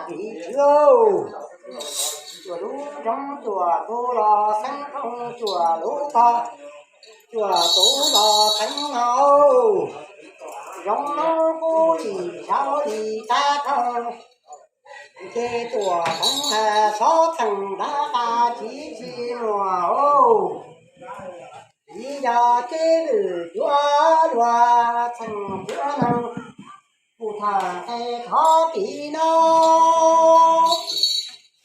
Lis tswv, cuam lub roob cuam tus los xeeb roob, cuam lub tog cuam tus los xeeb no. Zoo noob kub lim saub lis tab koog, ces tuam hmoov hais xob txheem nrab qa tsis tsis muag. Lis yog teb lwm cuab luag txheem cuab neeg, kuv tham nqe thov tis no.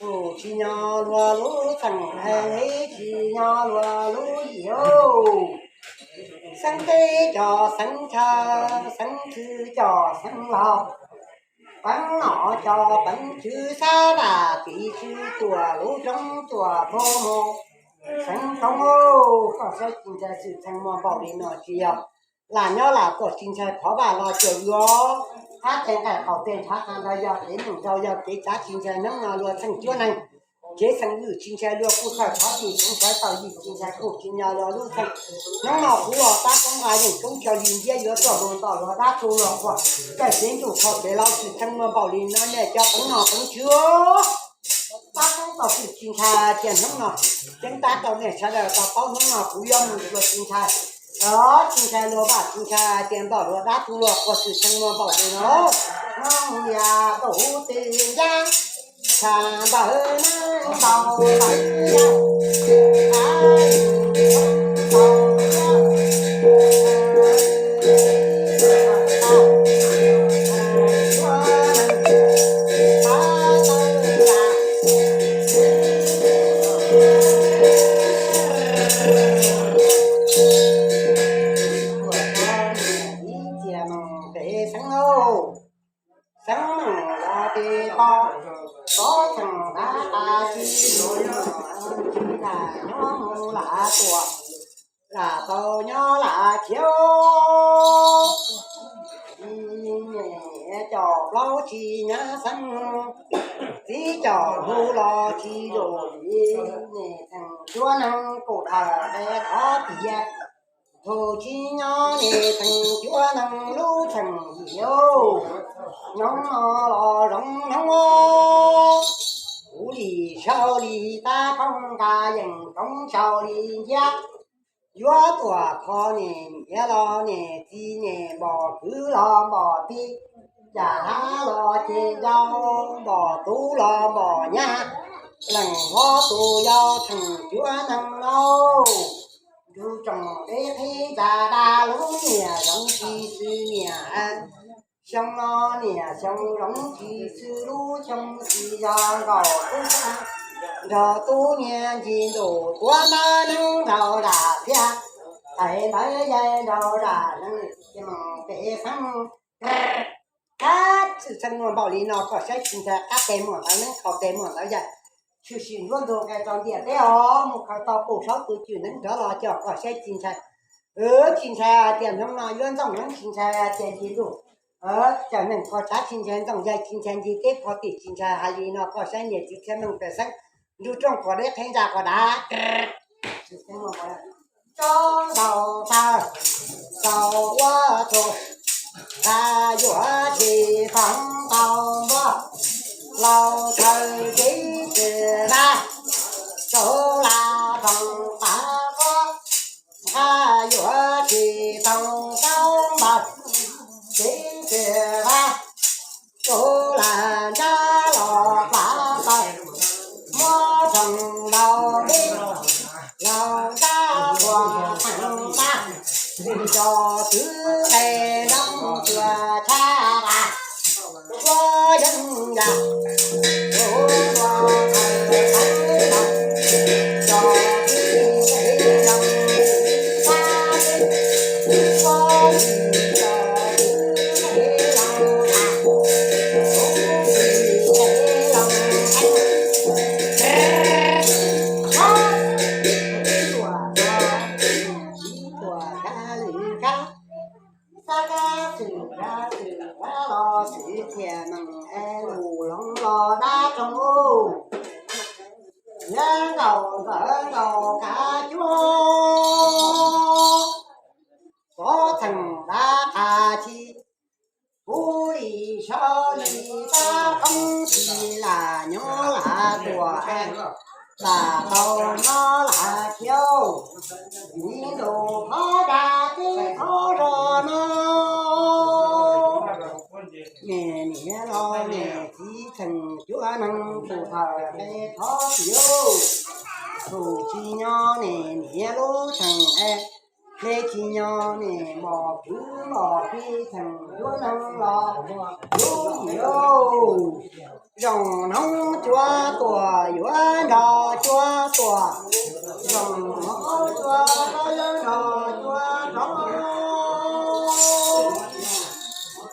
Tus tsis nyob luag lub txheem, lis tsis nyob luag lub yim. Xeeb teb cov xeeb chaw, xeeb txwv cov xeeb laug, peev nom cov peev tswv, xab vam tis tswv cuam lub roob cuam tus mus, xeeb roob. Koj saib tsis ntshai xwm txheej muaj npaum li no tsis yog lam nyob lam tuam tsis ntshai, qhov vaj los cuam yuav, qab teg nqaij qaum teg ntshav qab ntawd yog kev num nrau yog kev tsav tsis ntshai. Hnub no luag txheej cuab neeg, tsev txheej lwm tsis ntshai, luag kuj txhawj thov tis tseev tsawv tau yim tsis ntshai, kuj tsis nyob luag lub txheej. Hnub no kuv los tab koob nqa yeej koob cog li nciab yuav tuaj mus ntaus luag dab tug luag qhuas, caij tsev ntuj thaum kev laus xwm txheej muaj npaum li no nej cov peev nom peev tswv. Tab koob tau xwm tsis ntshai tias hnub no ceeb tab rau nej sawv daws tau paub hnub no kuv yuav mus luag tsis ntshai, tsis ntshai luag vaj tsis ntshai tias ntaus luag dab tug luag qhuas xwm txheej muaj npaum li no. Hnub yam ntuj twg ncaj, tshav npawg neeb ntaus npawg ncaj. Ib txhia meem pem xeeb lauj, xeeb meem los pem pog, txhob txheem dab qas tsis lam nyob mus lam tuam, lam tau nyob lam khiav. Ib nyem caum plaub tsis nyab xeeb, txib caum hnu los tsis lus li, nyem txheem cuab neeg kuj dhawm qe thov tias, thaum tsis nyob nyem txheem cuab neeg lub txheem yim, nyob no los zoo noob. Kuv lim sau li tab koob nqa yeem koob sau li nciab, yuav tuam kho nyem nyiav los nyem txiv nyem npom kwv los npom tij, yam hab los ces yau, npom tub los npom nyab, leej hlob tus yau txheem cuab neeg lauj. Nrug tsoom deb qhib ntsa dab lub niam zoov tsis xwb niam, xyoo no niam xyoo zoov tsis xwb lub xyoo tsis yog nkaum tub sab, nrog tub niag ncig ntuj tuav npawb neeb nraug zam txhiab, tais ntawd yai nraug zam neeb tis moos pem xeeb. Qab xwm txheej muaj npaum li no koj saib tsis ntshai, qab teg muaj ntawd neeb, qhau teg muaj ntawd yai, tshwm sim nruab ntug nqes rau ntiaj teb os, mus khaws tau pum saub tus cwm neeb nrov los coj koj saib tsis ntshai. Tsis ntshai hais tias hnub no yuav ntxooj neeb, tsis ntshai hais tias ncig ntuj cawm neeg kho tshav, tsis ntshai ntxooj yai, tsis ntshai ncig teb kho tim, tsis ntshai hais li no koj saib niam txiv txhiaj neej pem xeeb, nrug rooj quas deb qhib ntsa quas dav. Tsob ntaus taw, tau ua tug, nqa yuav tsis tau ntaus npua, laus thaws kev tsis vaj, tau la tau pav quab, nqa yuav tsis tau ntaus npua, kev tsis vaj, tau la ntsab los pav taw, muab tsoom laus deb, laus ntsab quas theej ntab, tso twv nqe nroo cua tshab las, ua yeeb yam, ua ua thawm thawv los, tso twv nqe nroo tshab, ua yim tso twv nqe nroo tshab, ua yim nqe nroo tshab, tuam no, tuam kab lwm kab, xab kab xwm kab xwm kab los xwm txhiaj neeg es lus hloov los dab roog ub. Yawg nkaus ntxawm nkaus kav cuab, xov txheem dab qas tsis, kuv lim sau li tab koob tsis Lam tau nyob lam thiab, viv ncaus qhov dag teb qhov zog no. Niam niam los niam txiv tseem cuab neeg tus thawj qe thov txim, tus tsis nyob niam niam lub tseem es, hle tsis nyob niam mos kwv mos tij tseem cuab neeg los lub yim. Zoo hnob cuab tuam yuav nrog cuab tuam, zoo hnob cuab yuav nrog cuab nrog.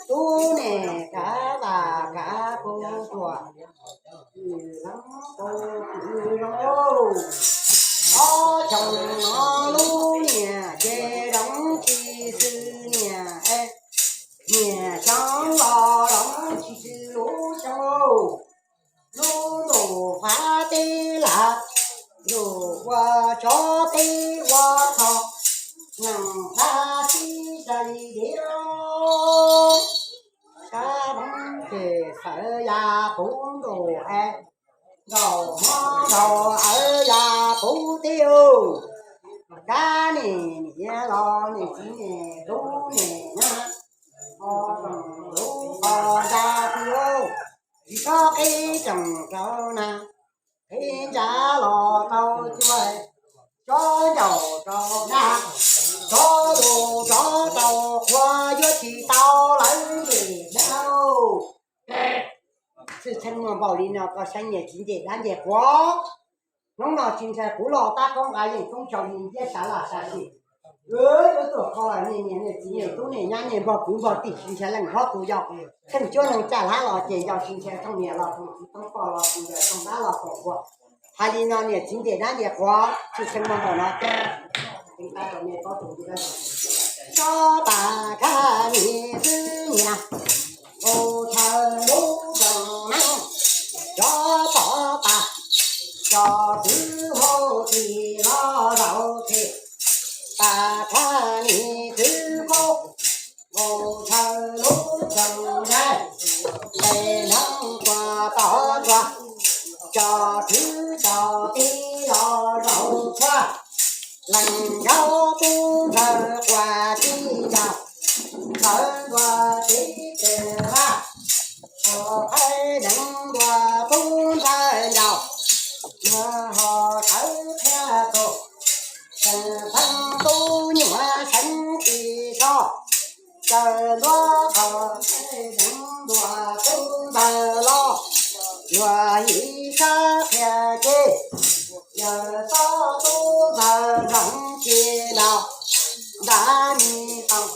Tub niam kav tas kav kuv tuam, ob xyoo no lub niam ces zoov tsis xwm niam, niam xyoo los zoov tsis xwm lub xyoo. Lub ntuj fav teb lam, ntuj ua tsov teb ua tho, neeg dab tsi tsa li diav. Sab Hmoob ces sawv ya puv ntuj es, nkaus hmo nkaus awv ya puv teb. Kab niam niam los niam txiv niam tub niam nyab, o tsoom lub qhov ntsa ti, tsis txhob qhib tsoom rau na, qhib ntsa los tau cua, tsob ncaus rau dab, tsob lus tsob rau qhua, yuav tsis tau lawv ntim dab. Txwj txheej muaj npaum li no koj saib niam txiv ncej dab ncej qhuav. Hnub no tsis ntshai kuv los tab koob nqa yeej koob tsaus ni nciab sav laj sav sim. Yuav tuaj kho los niam niam niam txiv niam tub niam nyab niam npog kwv npog tij tsis ntshai leej hlob tus yau. Theej cuab neeg caj hlab los ces yau tsis ntshai thooj niam los thooj txiv thooj poj los thooj yawg thooj dab los thooj npua. Hais li no niam txiv ncej dab ncej qhuav tsis tshee muaj npaum no. Tsob tas khab nis xwb niam, nqus chaw lub tseem neeb, tsob tod tas, tso kwv hauj ti los zaum txhij, tas khab nis xwb kub, nqus chaw lub tseem nqaij, nqes neeb tua tod tua, tso kwv tso tij los zaum txhua. Leej nkauj tub ntxawg quas tij ncaus, sawv ntua tib teg vaj, ua qaib deev ntua tub ntxawg ncaus, nua ho sawv qhia tug, xeem tub nyuam seev ti so, caw ntua qhov qaib deev ntua tub ntxawg los, nua yim sab qhia ceg, yawg xob tub ntxawg zoov ci ntaus, ntav mi toom,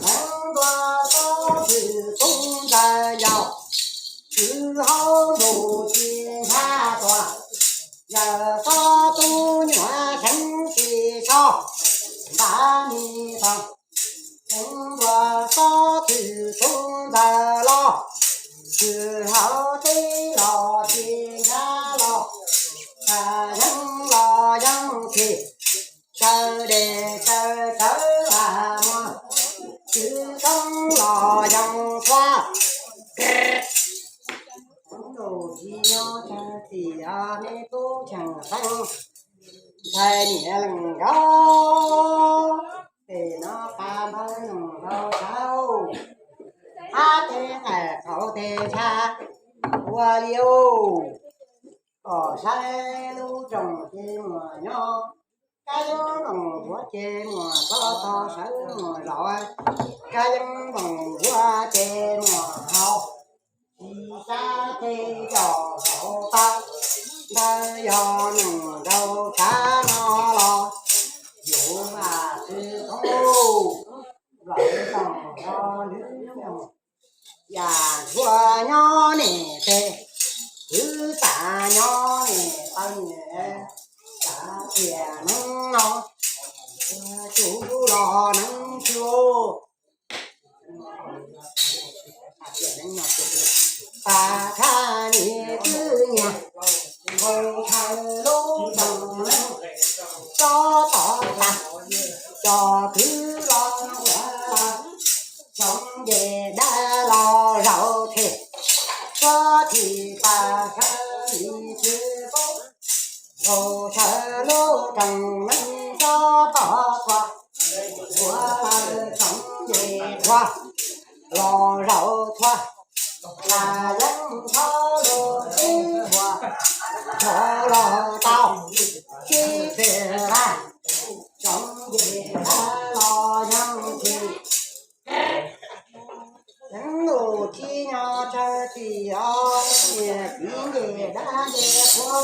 deev ntua xob twm tub ntxawg ncaus, kwv hauj ntuj ci ncha tuaj, yawg xob tub nyuam seev ti so, ntav mi toom, deev ntua xob twm tub ntxawg los, kwv hauv teb los ci ncha los, yeeb los yeeb txhij, caw dej caw cawv lam muag, kwv koob los yeeb txhua. Ntuj tsis nyob tag txim os me tub cheem xeeb, ntxhais niam leej nkaub, tes no qab npawg nus rau saud, qab teb qaim qaum tes ntsha ua li ub, kom saib lub rooj ces muaj nyob, kab yeeb moos npuav ces muaj txob tog sawv muaj zaum, kab yeeb moos npuav ces muaj haus, tsis sab teg coj zaum tau, ntawd yog nus nraug tshav no los, yus mas tsis thoob, los tau nrog nws nyob. Yam ntxhua nyob niam teb, kwv tas nyob niam taw niam, tsav tiam neeb no, tsuv los neeb tsuv. Pas khab nis twb nyiag, nqus chaw lub tseem neeb, tsob tod tas, tso kwv los ua los, tsoom ncej dab los zaum txhij, tsob txhij pas khab nis twb paub, Thaum sawv lub rooj neeg tso pov txhua, ua lawv tsoom nce txhua, los zaum txhua, tas yeeb txhob lub tib npuas, tso los tau tib pes vaj, tsoom nce los yeej tsis. Teev lus tsis nyob tsawg tsis os, niam txiv nce dab nce qhua,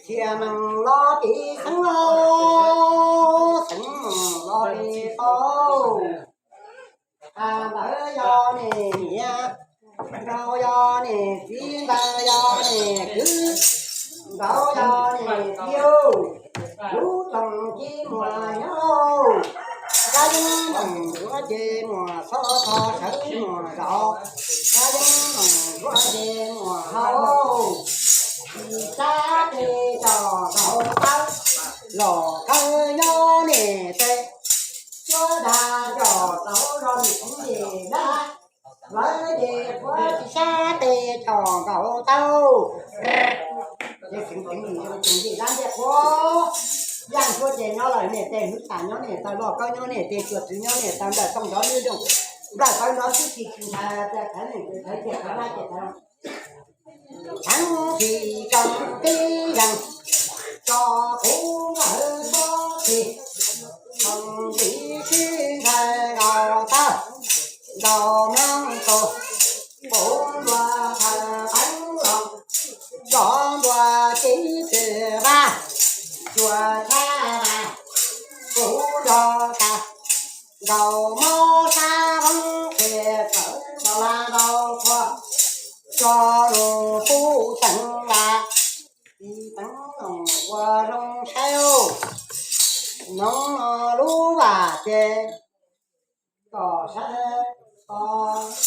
cia meej los tiv xeev os, xeev meej los tiv tau. Thaum ntawd yog niam niam, nrau yog niam txiv, ntxawm yog niam kwv, nraud yog niam yau, lub rooj tsis muaj nyob. Kab yeeb meej ntsuav ces muaj xov tho sawv muaj zaum, kab yeeb meej ntsuav ces muaj hau, tsis sab tes tso nkaus tawb, los kawg nyob niam tes, cuab dag coj tau rau niam txiv nce dab, lawv nce qhua tsis sab tes tso nkaus tau. Ces tseem tseem li zoo tseem nce dab nce qhua, yaj ntsuab ces nyob lawm niam tes, hwv tas nyob niam taw, loj kawg nyob niam tes, tsuas txwv nyob niam taw, nplawm tooj nrov lwj nrooj, nplawm tawv nrov xwb tsis tsis ntshai, thawv niam txwv thawv ces thawv dab ces thawv. Txheeb tsis tsoom tib yees, tso kuv lawv pob txhis, txheeb tsis sib ntshai nkaus tawb, nkaus mloog tus, kuv ntuas thawv peev los, tso ntuas tib pes vaj, tsuas tshab vaj, kuv nrog tas, nkaus mob sab voob qhia txawv nkaus laj nkaus qhua, tso lus pub teev las, txiv teev loos ua zoo saib, noov no lub vaj ces kom saib, o,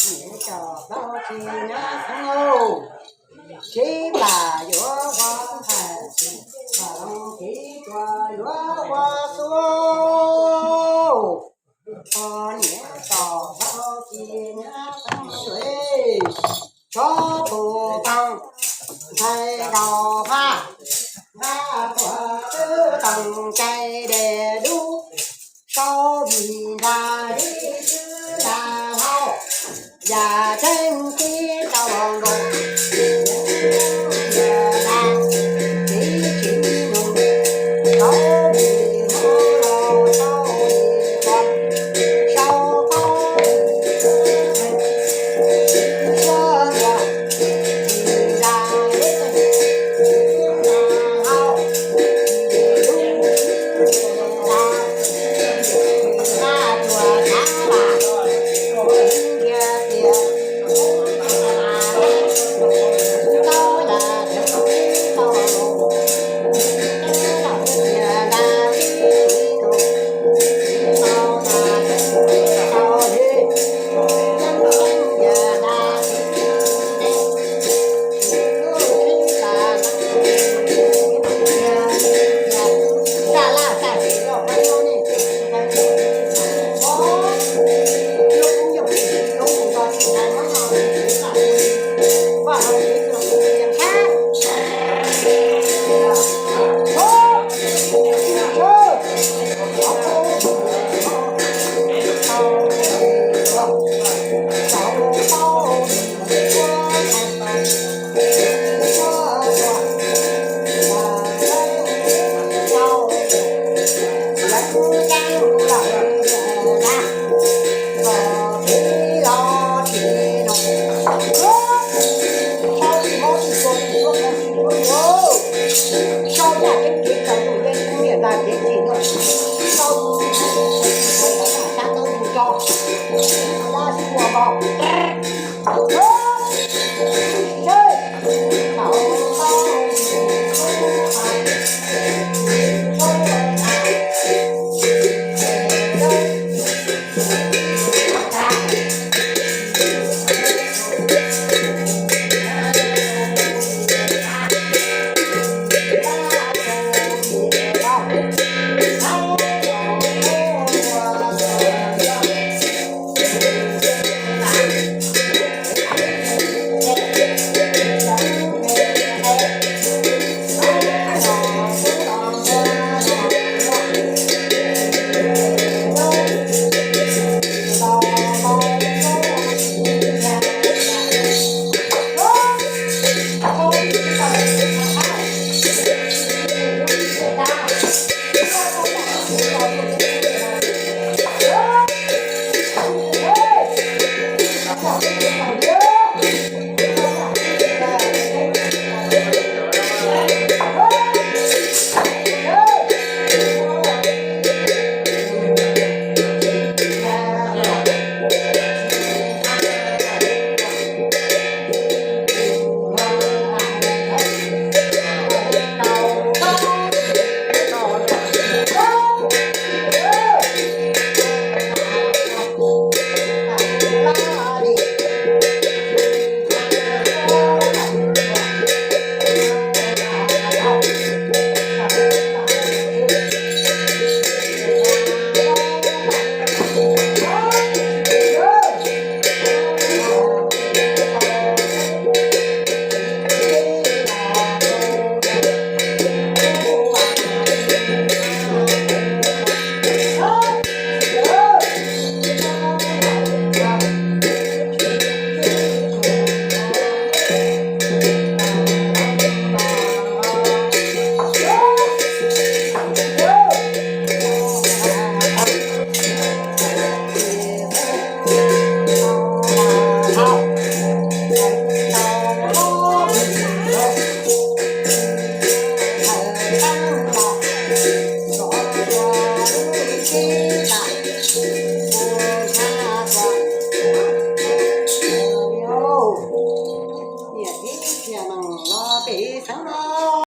niam cov plaub tsis nyob xeev lauj, sib plam yuav ua ntxhais, plam loos txiv tsuas yuav ua xua, o, niam cov plaub tsis nyob xeev lauj, tsob tus toog ntxhais nkaus vaj, vaj tuam twb toog cai dej dub, sau vim nra ib xwb yam hlau, yam tseeb tib tau nkaus, yam tib tsis nug, sau vim hmoob los sau vim qhua, sau qaub vim tsuab ntua, vim nra ib xwb yam hlau, vim dej dub, vim nra, vim vaj tuam thav vam, vim nra tias